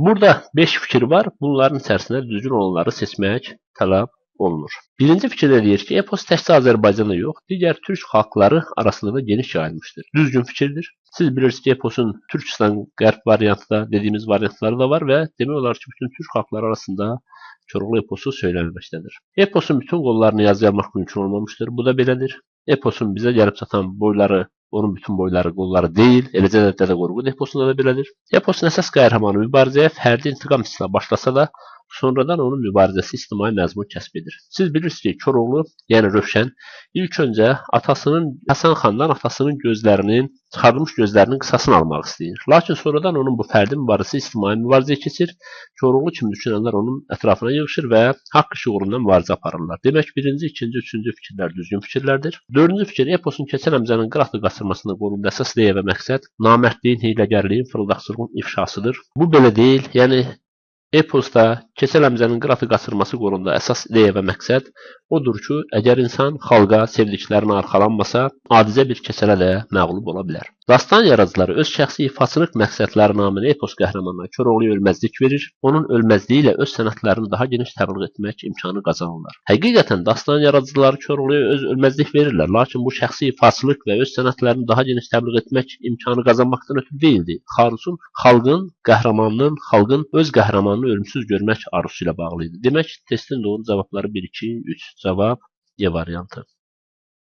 Burada 5 fikir var. Bunların içərisində düzgün olanları seçmək tələb olunur. Birinci fikirdə deyir ki, epos təkcə Azərbaycanda yox, digər türk xalqları arasında da geniş yayılmışdır. Düzgün fikirdir. Siz bilirsiniz ki, eposun Türkistan qərb variantı da dediyimiz variantları da var və demək olar ki, bütün türk xalqları arasında Koroğlu eposu söylənməkdədir. Eposun bütün qollarını yazıya almaq mümkün olmamışdır. Bu da belədir. Eposun bizə gəlib çatan boyları, onun bütün boyları, qolları deyil. Eləcə də Dədə Qorqud eposunda da belədir. Eposun əsas qəhrəmanı mübarizəyə fərdi intiqam hissinə başlasa da, sonradan onun mübarizəsi ictimai məzmun kəsb edir. Siz bilirsiniz ki, Koroğlu, yəni Rövşən, ilk öncə atasının, Həsən xandan atasının gözlərinin, çıxarılmış gözlərinin qisasını almaq istəyir. Lakin sonradan onun bu fərdi mübarizəsi ictimai mübarizəyə keçir. Koroğlu kimi düşünənlər onun ətrafına yığışır və haqq işi uğrunda mübarizə aparırlar. Demək, birinci, ikinci, üçüncü fikirlər düzgün fikirlərdir. Dördüncü fikir, eposun Keçəl Həmzənin qıratı qaçırmasında qolunda əsas ideya və məqsəd namərdliyin, hiyləgərliyin, fırıldaqçılığın ifşasıdır. Bu belə deyil. Yəni eposda Keçəl Həmzənin qıratı qaçırması qolunda əsas ideya və məqsəd odur ki, əgər insan xalqa, sevdiklərinə arxalanmasa, adicə bir keçələ də məğlub ola bilər. Dastan yaradıcıları öz şəxsi ifaçılıq məqsədləri naminə epos qəhrəmanına Koroğluya ölməzlik verir, onun ölməzliyi ilə öz sənətlərini daha geniş təbliğ etmək imkanı qazanırlar. Həqiqətən dastan yaradıcıları Koroğluya öz ölməzlik verirlər, lakin bu şəxsi ifaçılıq və öz sənətlərini daha geniş təbliğ etmək imkanı qazanmaqdan ötürü deyildi. Xarusun xalqın qəhrəmanının, xalqın öz qəhrəmanını ölümsüz görmək arzusu ilə bağlı idi. Demək, testin doğru cavabları 1, 2, 3. Cavab E variantı.